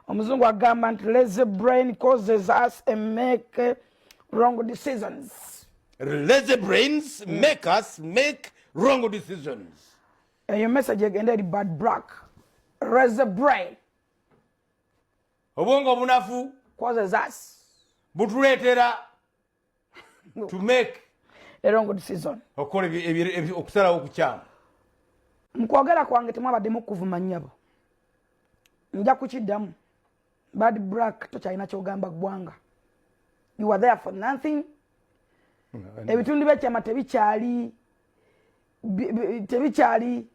Omuzungu agamba nti lazy brain causes us and make wrong decisions. Lazy brains make us make wrong decisions. Eyo message egenda eri Bad Black. Lazy brain Obwongo obunafu causes us butuleetera to make a wrong decision. Okukola okusalawo okukyamu. Mu kwogera kwange temwabaddemu kuvuma nnyabo, nja kukiddamu. Bad Black, tokyalina kyogamba ggwanga. You are there for nothing. Ebitundu byekyama tebikyali tebikyali.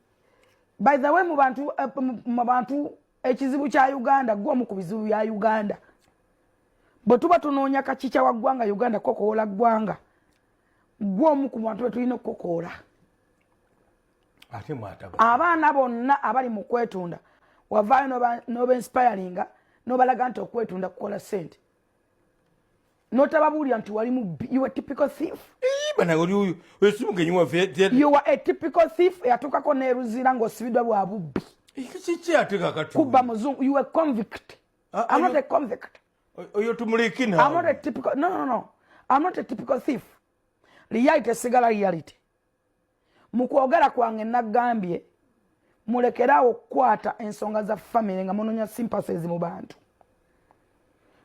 By the way, mu bantu ekizibu kya Uganda, gwe omu ku bizibu bya Uganda. Bwe tuba tunoonya kakica wa ggwanga Uganda, kokoola ggwanga, gwe omu ku bantu betulina okukokoola. Ate mwataba. Abaana bonna abali mu kwetunda, wavaayo n'oba inspiringa, n'obalaga nti okwetunda kukola ssente, n'otababuulira nti wali mubbi. You a typical thief. Bana, oli oyo, oyo si mugenyi waffe. You are a typical thief eyatuukako n'eruzira ng'osibiddwa lwa bubbi. Kiki ate kakati? Kubba muzungu. You a convict. I'm not a convict. Oyo tumuleke. I'm not a typical, no, no, no, I'm not a typical thief. Reality esigala reality. Mu kwogera kwange nagambye mulekeraawo okukwata ensonga za family nga munoonya sympathies mu bantu.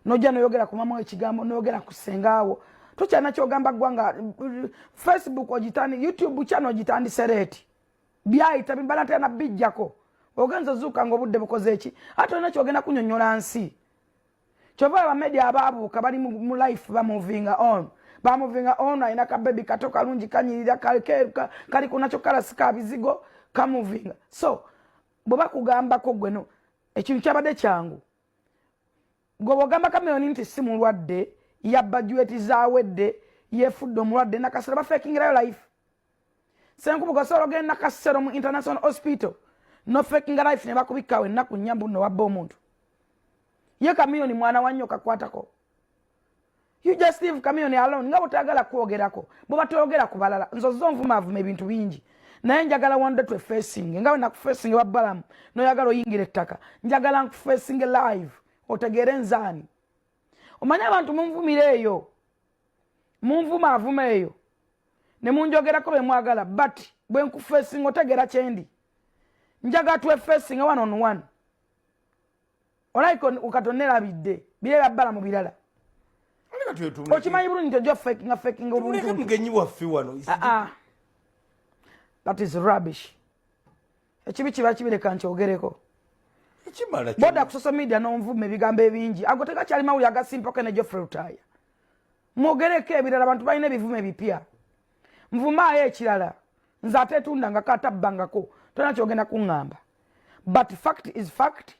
Nojja noyogera ku mama ekigambo, noyogera ku sengaawo, tokyalina kyogamba ggwanga. Facebook ogitandi, YouTube channel ogitandise late, byayita bibanatera na bijjako. Ogenza ozuuka nga obudde bukoze eki, ate olina kyogenda kunyonyola nsi. Kyova aba media abaabuuka bali mu life, bamovinga on, bamovinga on. Alina kabebi kato kalungi kanyirira, kali kunakyo kalasi ka bizigo, kamovinga. So bwe bakugambako gwe no ekintu kyabadde kyangu. Gwe bwogamba Kamiliyoni nti si mulwadde, yabba jueti zaawedde, yefudde omulwadde. Nakasero bafekingirayo life. Senkubuga, osobola ogenda Nakasero mu International Hospital nofekinga life ne bakubikkawo ennaku 4 mbu nno wabba omuntu. Ye Kamiliyoni mwana wa nnyo kakwatako. You just leave Kamiliyoni alone nga bwetayagala kwogerako, bwe batayogera ku balala. Nze ozza onvumaavuma ebintu bingi, naye njagala one day twefacing nga bwe nakufacing wa Balamu noyagala oyingira ettaka. Njagala nkufacing live otegeere nzaani. Omanyi abantu munvumira eyo, munvumaavuma eyo ne munjogerako bye mwagala, but bwe nkufacinga otegeera kyendi. Njagala twefacinga one on one. Olayika katonerabidde bire bya Balamu birala. Okimanyi bulungi nti ojja fakinga fakinga Tumuleke obuntu. Mugenyi waffe wano. Ah, ah. That is rubbish. Ekibi kiba kibireka nkyogereko. Ekimala. Boda ku social media n'onvuma ebigambo ebingi, ago tegakyali mawulire agasimpako ne Geoffrey Lutaaya. Mwogereko ebirala, abantu balina ebivumo ebipya. Nvumaayo ekirala. Nze ateetundangako, atabbangako, tolina kyogenda kuŋŋamba, but fact is fact.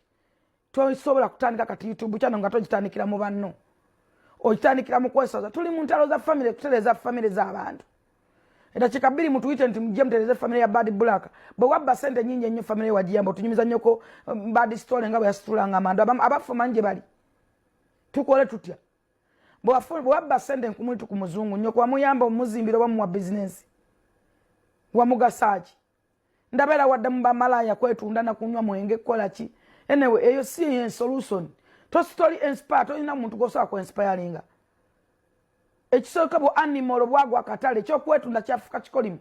Tosobola kutandika kati YouTube channel nga togitandikira mu banno, ogitandikira mu kwesaza. Tuli mu ntalo za family, kutereeza family z'abantu. Eddakiika 2 mutuyite nti mujje mutereeze family ya Bad Black. Bwe wabba sente nyingi ennyo, family wagiyamba otunyumiza nnyoko bad story nga bwe yasitulanga amando. Abafu manyi gye bali. Tukole tutya? Bwe wabba sente nkumulitu ku muzungu, nnyoko wamuyamba omuzimbira oba muwa bizinensi? Wamugasaaki? Ndabeera wadde mu bamalaya kwetunda nakunywa mwenge, kukola ki? Anyway, eyo si ye solution. Toli inspire, tolina muntu gwosobola ku inspiringa. Ekisooka, bu animal bwagwa akatale, ekyokwetunda kyafuka kikolimu,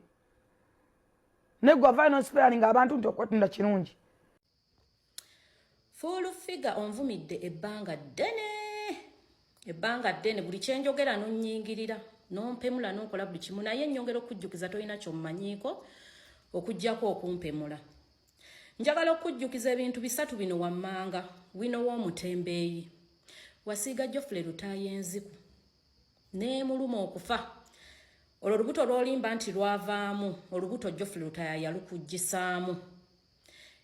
naye gwe avaayo noinspiringa abantu nti okwetunda kirungi. Full Figure, onvumidde ebbanga ddene, ebbanga ddene. Buli kyenjogera nonnyingirira, nompemula, nonkola buli kimu, naye nnyongera okujjukiza tolina kyommanyiiko okugjako okumpemula. Njagala okujjukiza ebintu bisatu bino wammanga. Wino w'omutembeeyi wasiiga Geoffrey Lutaaya enziku n'emuluma okufa. Olwo olubuto lw'olimba nti lwavaamu olubuto, Geoffrey Lutaaya yalukuggisaamu,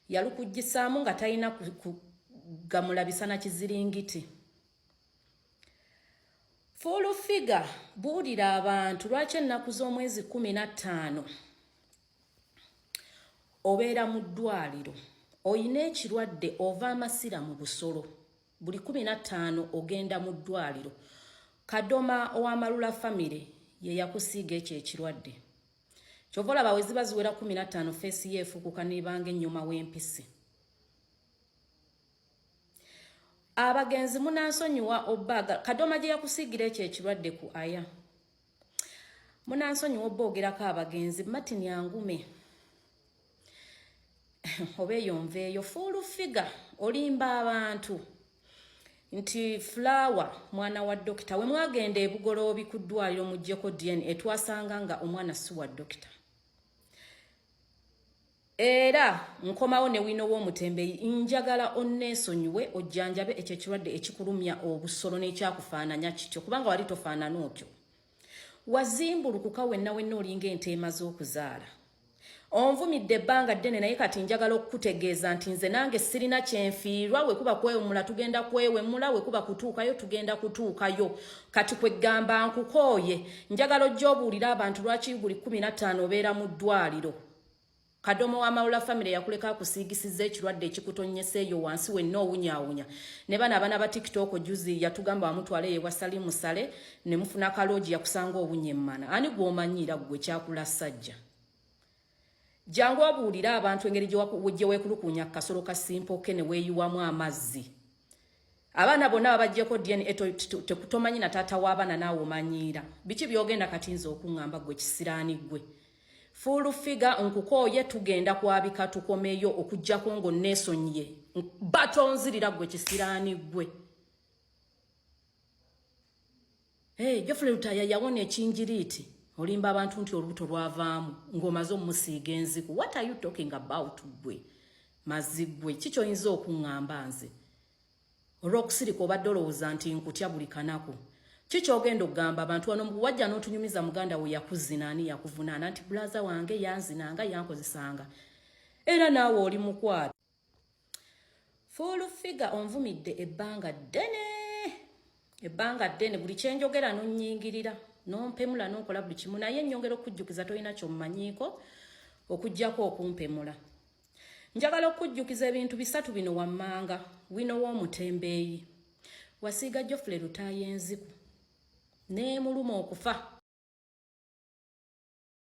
yalukuggisaamu nga talina kugamulabisa na kiziringiti. Full Figure, buulira abantu lwaki ennaku z'omwezi 15 obeera mu ddwaliro, oyina ekirwadde, ova amasira mu busolo. Buli 15 ogenda mu ddwaliro. Kadoma ow'Amalula family ye yakusiiga ekyo ekirwadde. Kyova olaba we ziba ziwera 15, face ye efuukuka nebanga ennyuma w'empisi. Abagenzi munansonyiwa obbaga Kadoma gye yakusiigira ekyo ekirwadde ku aya. Munansonyiwa obboogerako abagenzi. Martin Angume oba eyo nveeyo. Full Figure, olimba abantu nti Flower mwana wa dokita. We mwagenda ebugoloobi ku ddwaliro muggyeko DNA, twasanga nga omwana si wa dokita. Era nkomawo ne wino w'omutembeyi, njagala onneesonyiwe, ojjanjabe ekyo ekirwadde ekikulumya obusolo n'ekyakufaananya kityo, kubanga wali tofaanana otyo. Wazimbulukuka wenna wenna, olinga ente emaze okuzaala. Onvumidde ebbanga ddene, naye kati njagala okukutegeeza nti nze nange sirina kyenfiirwa. We kuba kwewemula, tugenda kwewemula. We kuba kutuukayo, tugenda kutuukayo. Kati kwegamba nkukooye. Njagala ojja obuulire abantu lwaki buli 15 obeera mu ddwaliro. Kadomo wa Mawula family yakuleka akusiigisiza ekirwadde ekikutonnyesa eyo wansi wenna owunyaawunya. Ne bano abaana ba TikTok, juzi yatugamba wamutwala eyo ewa Salimu Sale ne mufuna kaloogi, yakusanga owunya emmana. Ani gw'omanyiira ggwe kyakula ssajja? Jangu obuulire abantu engeri gye weekulukuunya ku kasolo ka Simpoke ne weeyiwamu amazzi. Abaana bonna babaggyeko DNA, tomanyi na taata w'abaana, naawe omanyiira. Biki by'ogenda kati nze okuŋŋamba ggwe kisiraani ggwe? Full Figure, nkukooye. Tugenda kwabika tukomeyo okuggyako ng'onneesonyiye. Batonzirira ggwe kisiraani ggwe. Hey, Geoffrey Lutaaya yawona ekinjiriiti. Olimba abantu nti olubuto lwavaamu ng'omaze omusiiga enziku. What are you talking about gwe? Mazzi gwe, ki ky'oyinza okuŋŋamba nze? Olw'okusirika obadde olowooza nti nkutya buli kanaku. Ki ky'ogenda okugamba abantu wano? Wajja n'otunyumiza muganda we yakuzina, ani yakuvunaana nti bulaza wange yanzinanga, yankozesanga, era naawe oli mukwata. Full Figure, onvumidde ebbanga ddene, ebbanga ddene. Buli kyenjogera n'onnyingirira, n'ompemula, n'onkola buli kimu, naye nnyongera okujjukiza tolina kyommanyiiko okuggyako okumpemula. Njagala okujjukiza ebintu bisatu bino wammanga. Wino w'omutembeeyi, wasiiga Geoffrey Lutaaya enziku n'emuluma okufa.